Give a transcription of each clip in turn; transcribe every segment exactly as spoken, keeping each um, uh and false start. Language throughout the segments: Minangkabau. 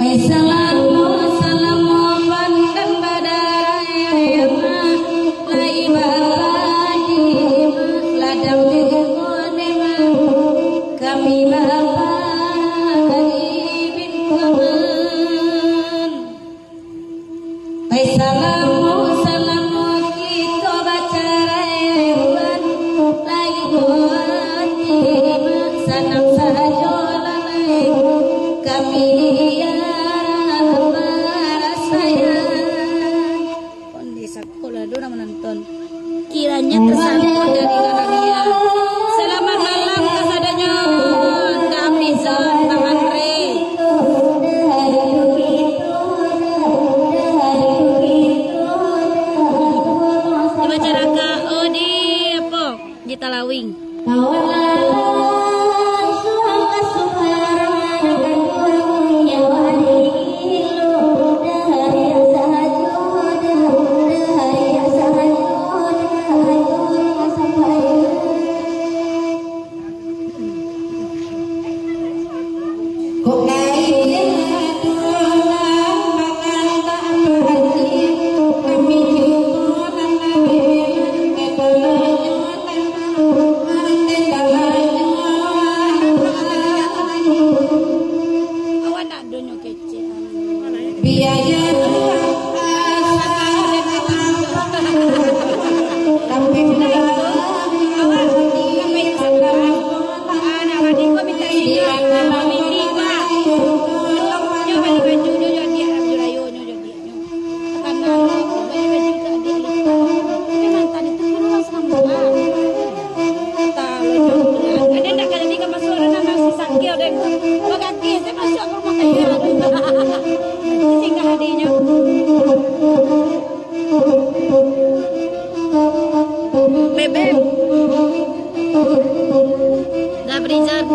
Salamo, salamo pandan badarai, lai babadi ladang di kone, kami babadi bin kaman. Ai salamo, salamo kito bacarai, wan lai kuati, sanang sajo lalai kami diarah marasaian. Onde sakolah do nan manonton. Kiranya tersambung dari Nana Mia. Selamat malam kasadonyo. Kami Zon Bang Andre. Di masyarakat, oh, di apa? Di Talawing. Awak nak donyo kecek. Biaya tu asa tapi Bebek. Dah berijan.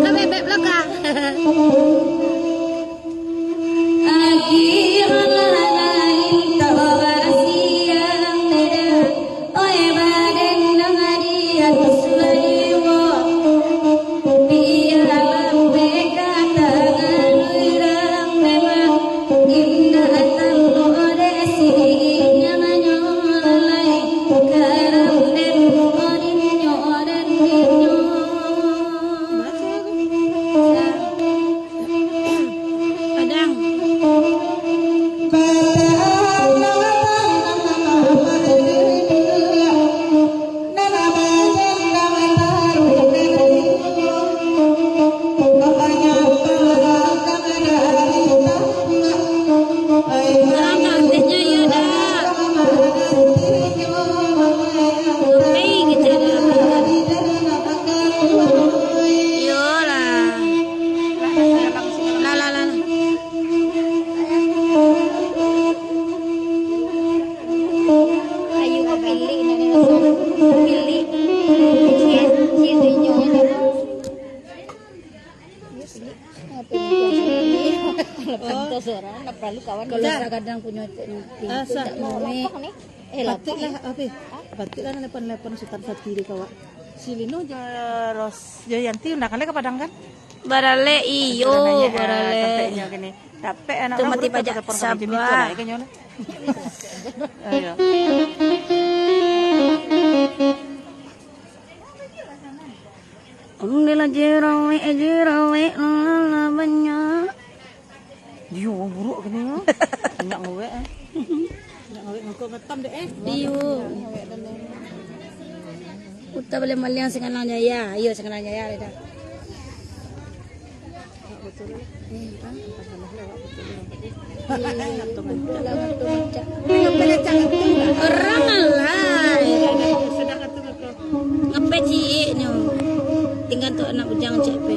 Ka bebek lo ka. Padang. Salam kantinnya ya, dak? Hei, kecil. Iyolah. Lah, lah, lah, lah. Ayo, kau pilih, nak rasa. Pilih. Cik, cik, cik, cik. Kalau pantas orang, nak perlu kawan. Kalau kadang punyo cek nanti. Ah, sah. Tidak mau, eh. Eh, lapar. Patutlah, apa? Patutlah nelpon-nelpon Sutan Fatih dek awak. Si Lino jo Ros, jo Yanti undangan lai ka Padang, kan? Baralek, iyo, baralek. Capeknyo kini. Capek anak tu urang mati pajak, sabar. Ayo. Alhamdulillah, jerawek, jerawek, lala banyak. Dio, buruak kini, yo. Minyak ngawek, eh. Minyak ngawek ngangkok ngetam dek, eh. Iyo. Minyak ngawek dan, eh. Uta baliang-baliang Singgalang Jaya. Iyo, Singgalang Jaya dah. Eh, ah. Iya, iya, iya. Lah, betul, Cak. Orang alai. Ngape ciek nyo? Tinggal tu anak bujang cek pe.